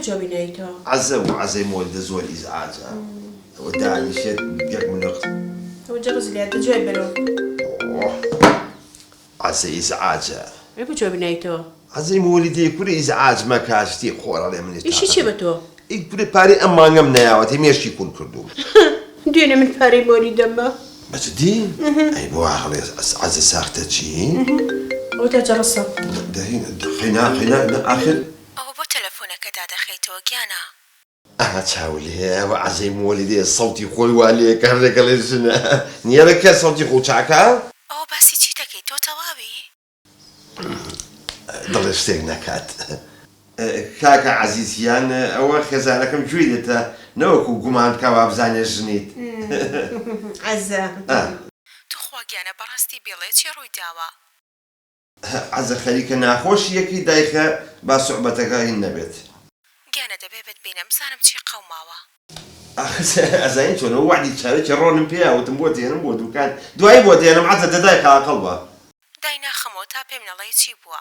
جوابی نایتەوە؟ عەزە بوو عەزەی مۆلیدە زۆر ئیزعاجە ئەوە دانیشێت یەک منق. ئەوە جەڕس لێیە دە جوابی بەرەوە. ئۆه عەزە ئیزعاجە. ئەی بۆ جوابی نایتەوە؟ عەزەی مۆلیدەی کورە ئیزعاج مەکە شتی خۆر ئەڵێ منیش ئیشی چیە تاقەتم بە تۆ؟ ئەی کورە پارەی ئەم مانگەم نەیاوەتێ مێشکی کون کردووم. دوێنێ من پارەی مۆلیدەم ما. بە جدی؟ ئەی بۆ وا ئەڵێ عەزە ساختە چی؟ ئەوە تا جەڕسە. دەی قەینا قەینا ئاخر. ئەوە بۆ تەلەفۆنەکە دادەخەیتەوە گیانە؟ ئەها چاو لێیە ئەوە عەزەی مۆلیدەیە سەوتی خۆی وا لێیە کە هەر لەگەڵێ ژنە نیەرە کە سەوتی خۆ چاکە. ئەوە باسی چی دەکەی تۆ تەواوی؟ دڵێ شتێک نەکات. کاکە عەزیز گیان ئەوە خێزانەکەم گوێی لێتە نەوەکو گومان بکا وابزانێ ژنیت. عەزە. توخوا گیانە بەڕاستی بیڵێ چی ڕووی داوە؟ عەزە خەریکە ناخۆشی یەکی دایخە با سوعبەتەکە هین نەبێت. گیانە دەبێ بتبینم بزانم چی قەوماوە. ئاخر ئەزانی چۆنە وەعدی چاوێکی ڕۆنم پێیا وتم بۆت هێنم بۆ دوکان دوایی بۆت هێنم عەزە دە دایخە ئاقڵ بە. دای ناخەمەوە تا پێم نەڵێی چی بووە.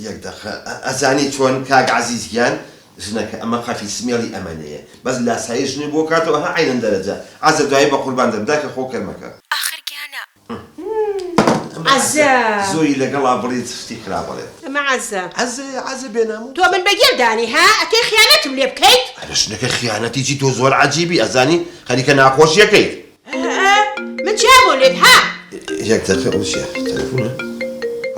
یەک دەقە ئەزانی چۆن کاک عەزیز گیان ژنەکە ئەمە قەفی سمێڵی ئەمەنەیە بەس لاسایی ژنی بۆ کاتەوە ها عەینەن دەرەجە عەزە دوایی بەقوربان دەبم دایکە خۆ کەرمەکە. ئاخر گیانە. ئەمە عەزە. زۆری لەگەڵا بڵێیت شتی خراپ ئەڵێت. ئەمە عەزە. عەزەیە عەزە بێناموس. تۆ من بە گێل دانی ها ئەتەی خیانەتم لێ بکەیت. ئەرێ ژنەکە خیانەتی چی تۆ زۆر عەجیبی ئەزانی خەریکە ناخۆشیەکەیت. ئە من جیا بۆ لێت ها. یەک دەقە ئەو چیە تەلەفونە.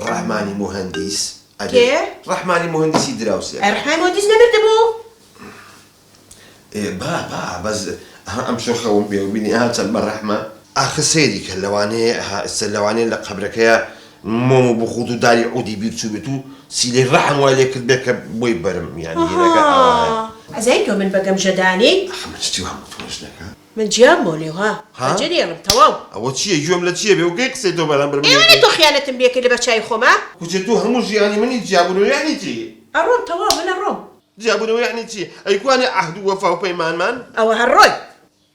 ڕەحمانی موهەندیس ئەبێ. کێ؟ ڕەحمانی موهەندیسی دراوسێکە. ئەی ڕەحمانی موهەندیس نەمردبوو؟ ئێ با با بەس ئەها ئەمشەو خەوم پێوە بینی ئەها چەند بە ڕەحمە. ئاخر سەیری کە لەوانەیە ئەها ئێستا لەوانەیە لە قەبرەکەیا مۆم و بخوت و داری عودی بیر چووبێت و سیلەی ڕەحم وای لێ کردبێ کە بۆی بەرم یانی هینەکە ئاوایە. ئەها ئەزانی تۆ من بە گەمژە دانێیت؟ ئاخر من شتی وام وتووە ژنەکە. من جیام بۆ لێو ها ها؟ بەجێ دێڵم تەواو. ئەوە چییە گوێم لە چییە بێ و کەی قسەی تۆ بەرامبەر من ئێ وەنە ئەکەی؟ تۆ خیانەتم لێ کرد لەبەر چاوی خۆما؟ کوچێ تۆ هەموو ژیانی منی جیابوونەوە یانی چی؟ ئەڕۆم تەواو من ئەڕۆم. جیابوونەوە یەعنی چی؟ ئەی کوانێ عەهد و وەفا و پەیمانمان؟ ئەوە هەر ڕۆی.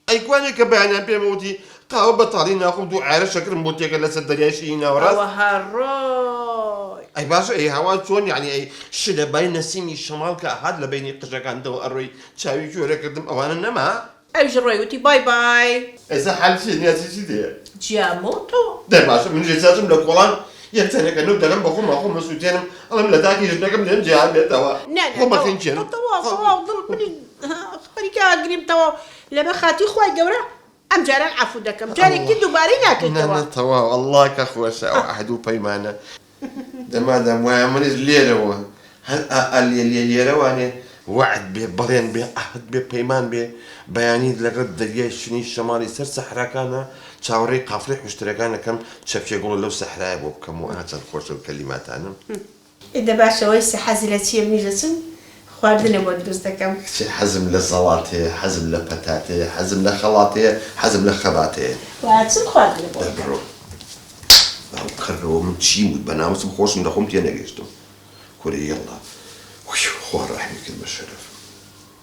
ئەی کوانێ کە بەیانیان پێم وتی قاوە بە تاڵی ناخۆم دوو عەیارە شەکرم بۆ تێکە لەسەر دەریای شیری ناوەڕاست؟ ئەوە هەر ڕۆی. ئەی باشە ئەی هەوا چۆن یەعنی ئەی شلە بای نەسیمی شەماڵ کە ئەهات لە بەینی قژەکانتەوە ئەڕۆی چاوی کوێرە کردم ئەوانە نەما؟ ئەویش ڕۆی وتی بای بای. ئێستا حال چیە نیازی چی دێ؟ جیامۆ تۆ. دەی باشە منیش ئێستا ئەچم لە کۆڵان یەک تەنەکە نەوت دەکەم بە خۆما خۆم ئەسوتێنم ئەڵێم لە داکی ژنەکەم لێم جیا بێتەوە نا نا خۆم تەواو ئەخنکێنم. تەواو تەواو دڵ منیش خەریکە ئەگریم تەواو لەبەر خاتری خوای گەورە ئەم جاران عەفوو دەکەم جارێکی تر دووبارەی نا ناکەیتەوە. نا تەواو ئەڵڵا کە خۆشە ئەو عەهد و پەیمانە دە مادام وایە منیش لێرەوە هەر ئا ئا لێ لێ لێرەوانێ وەعد بێ بەڵێن بێ عەهد بێ پەیمان بێ بەیانی لەگەڵ دەریای شنی شەماڵی سەر سەحراکانا چاوەڕێی قافڵەی حوشترەکان ئەکەم چەپکێ گوڵە لەو سەحرایە بۆ بکەم و ئا چەند خۆشە و کەلیماتانم. ئێ دە باشە وەیسە حەزی لە چیە منیش دەچم خواردنە بۆ دروست دەکەم. کچێ حەزم لە زەڵاتەیە حەزم لە پەتاتەیە حەزم لە خەڵاتەیە حەزم لە خەباتەیە. وا ئەچم خواردنە بۆ دە ئەکەم. بڕۆ. باو کەرەوە من چیم وت بە ناموسم خۆشم لە خۆم تێنەگەیشتم کورە یەڵا وی خوا ڕەحمی کرد بە شەرەفم.